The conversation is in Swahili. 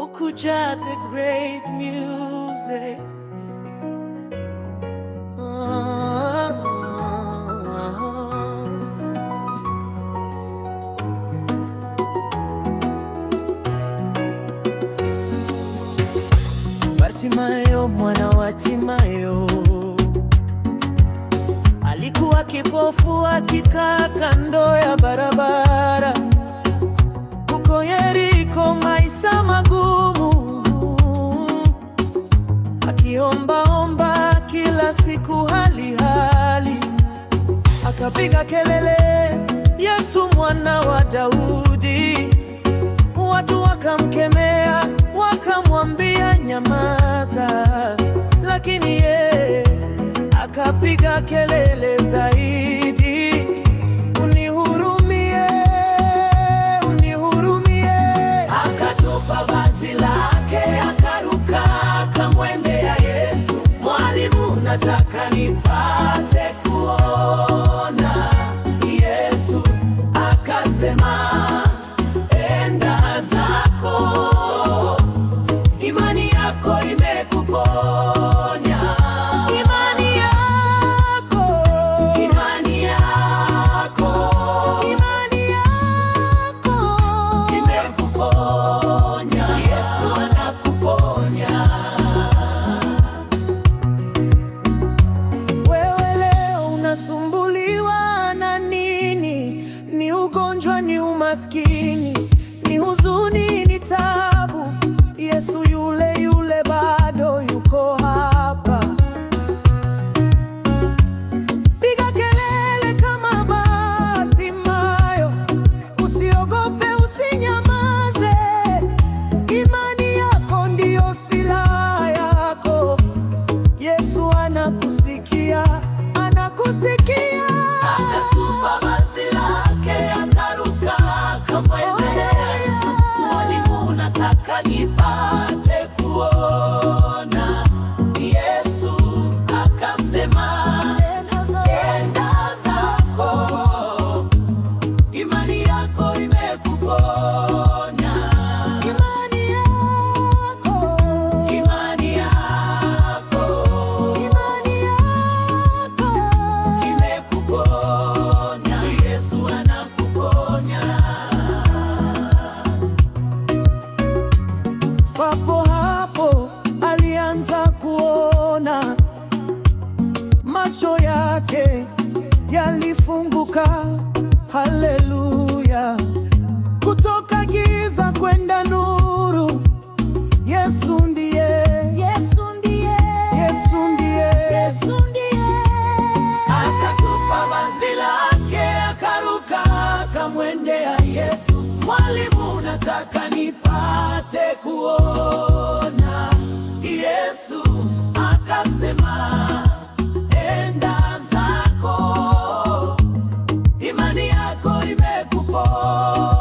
Okuja the great music. Bartimayo mwana wa Timayo alikuwa kipofu akikaa kando ya barabara huko Yeriko, maisha magumu, akiombaomba kila siku hali hali, akapiga kelele, Yesu mwana wa Daudi. Watu wakamkemea, wakamwambia nyamaza, lakini yeye akapiga kelele zaidi, unihurumie, unihurumie. Akatupa vazi lake, akaruka, akamwendea Yesu. Mwalimu, nataka nipate kuona. Yesu akasema, enda zako, imani yako imekuponya. Imani yako, Imani yako imani yako imekuponya. Yesu anakuponya. Wewe leo unasumbuliwa na nini? Ni ugonjwa, ni umaskini, ni huzuni, ni tabu. Yesu yule yule bado yuko hapa. Piga kelele kama Bartimayo, usiogope, usinyamaze. Imani yako ndiyo silaha yako. Yesu anakusikia, anakusikia. Akatupa vazi lake, akaruka, akamwendea Yesu. Mwalimu, nataka nipate kuona. Yesu akasema, enda zako, imani yako imekuponya. Imani yako, Imani yako imani yako imekuponya. Yesu anakuponya. Papo hapo alianza kuona, macho yake yalifunguka. Haleluya! Kutoka giza kwenda nuru, Yesu ndiye, Yesu ndiye, Yesu ndiye, Yesu ndiye. Akatupa vazi lake, akaruka, akamwendea Yesu. Mwalimu, nataka nipate kuona. Yesu akasema, enda zako, imani yako imekuponya.